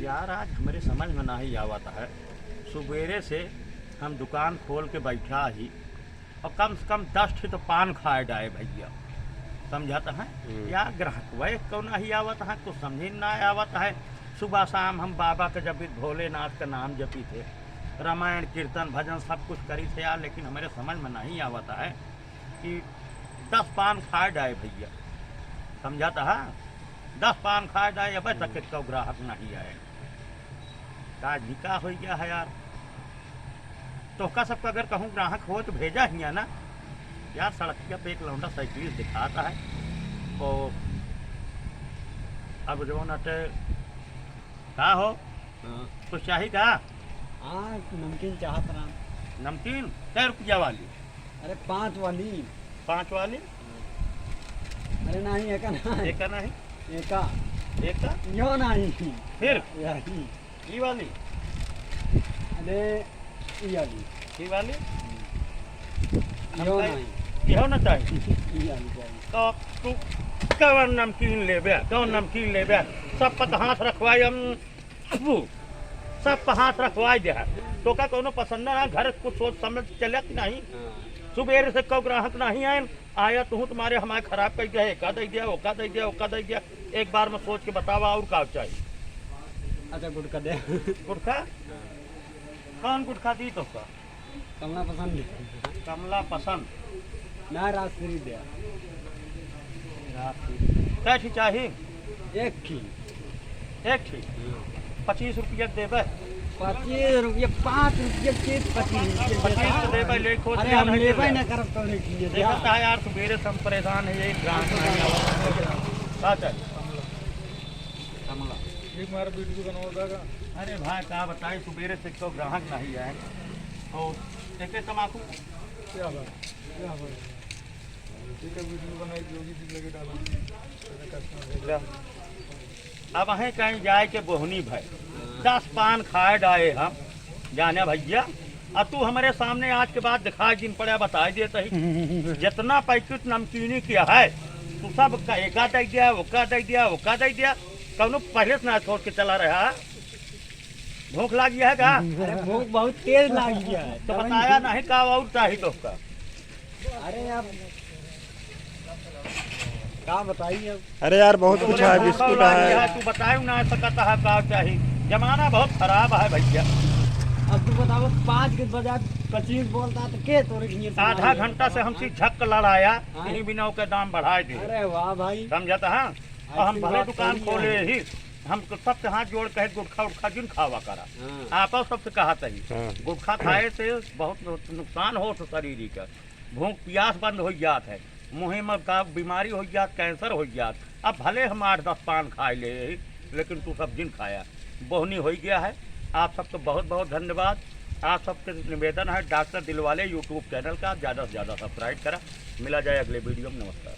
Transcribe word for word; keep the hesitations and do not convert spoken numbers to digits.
यार, आज हमरे समझ में नाहीं आवत है। सुबेरे से हम दुकान खोल के बैठा ही और कम से कम दस ठे तो पान खाए डाए भइया, समझत है? हम्म। यार, ग्राहकवा एक्कौ नाहीं आवत है, कुछ समझे में नाहीं आवत है। सुबह शाम हम बाबा के जपित, भोलेनाथ का नाम जपित है, रामायण, कीर्तन, भजन सब कुछ करित है यार, लेकिन हमरे समझ में नाहीं आवत है कि दस पान खाए डाए भइया, समझत है? दस पान खाए डाए, अबे तक हम्म। एक्कौ ग्राहक नाहीं आए। का जी का होइ गया है यार? तोहका सबका अगर कहूँ ग्राहक हो तो भेजा हियाँ ना। यार, सड़किया पे एक लौंडा साइकिलिस्ट दिखाता है, तो अब जौन अटे, का हो? हाँ। कुछ चाही का? हाँ, नमकीन चाहत रहा। नमकीन कै रुपया वाली? अरे, पाँच वाली। पाँच वाली? अरे नाहीं, एका नाहीं। एका नाहीं? एका। एका? यो नाहीं। फिर? यही। ई वाली? अरे, ई वाली। ई वाली? यो हमका नाहीं। इहो ना चाही? ई वाली चाही। तो तू कौन नमकीन लेबे? कौन नमकीन लेबे? सब पर हाथ रखवाई हम। अबू, सब पर हाथ रखवाई दे है। तोका कौनो पसंद ना, घर कुछ सोच समझ चले कि नाहीं? हाँ। सुबेरे से कौ ग्राहक नाहीं आए, आया तू तुम्हारे हमारे खराब कर दिया, एका दे दिया, ओका दे दिया, ओका दे दिया। एक बार में सोच के बतावा और का चाहिए? अच्छा, गुटखा दे। गुटखा? हाँ। कौन गुटखा दी तोका? कमला पसंद। कमला पसंद। ना, राजश्री दे। राजश्री। कै ठी चाही? एक ठी। एक ठी? हाँ। पच्चीस रुपया देबे? पच्चीस रुपया, पाँच रुपया के पच्चीस रुपया पच्चीस देता है। देबे, ले, खोज अरे, लिया हम नहीं लेबे देबे। ना करब, तो लेके ये देखो जा। का यार, सुबेरे से हम परेशान है, ये ग्राहक नहीं आवत। का चाही? कमला। एक बार वीडियो बनाओ दादा। अरे भाई, का बताई, सुबेरे से तो ग्राहक नहीं आए। और देखे तमाकू। क्या बात, क्या बात। ठीक है, वीडियो बनाई, जो भी चीज लगे डालो। मेरे कस्टमर ले। अब अहें कहीं जाए के बोहनी भाई, दस पान खाए डाए हम, जाने भइया। अब तू हमरे सामने आज के बाद दिखाई दिन पड़े, बताई देत ही। जितना पैकेट नमकीनी के है, तू सब का एका दे दिया, ओका दे दिया, ओका दे दिया। कौनो पहले से ना सोच के चला रहा। भूख लागी है का? अरे, भूख बहुत तेज लागी है। तो बताया नहीं का और चाही तोहका? अरे, अब का बताई अब? अरे यार, बहुत कुछ तोरे है, भूख बिस्कुट लागी है। है, तू बताई ना सकत है का चाही। जमाना बहुत खराब है भइया। अब तू बताओ, पाँच के बजाय पच्चीस बोलता तो के तोरे लिए आधा घंटा से हमसे झक लड़ाया, हाँ। यही बिना ओके दाम बढ़ाए दे। अरे वाह भाई। समझत है? और हम ऐसी भले बात दुकान थोड़ी खोले है। ही, हम तो सबसे हाथ जोड़ कहे, गुटखा उटखा जिन खावा करा। हाँ। आप सबसे कहा तही। हाँ। गुटखा खाए से बहुत नुकसान होत शरीर का। भूख पियास बंद होइ जात है, मुँहे में का बीमारी होइ जात, कैंसर होइ जात। अब भले हम आठ दस पान खाए ले, लेकिन तू सब जिन खाया, बोहनी होइ गया है। आप सबके बहुत बहुत धन्यवाद। आप सबके निवेदन है, डॉक्टर दिलवाले YouTube चैनल का ज़्यादा से ज़्यादा सब्सक्राइब करा। मिला जाए अगले वीडियो में। नमस्कार।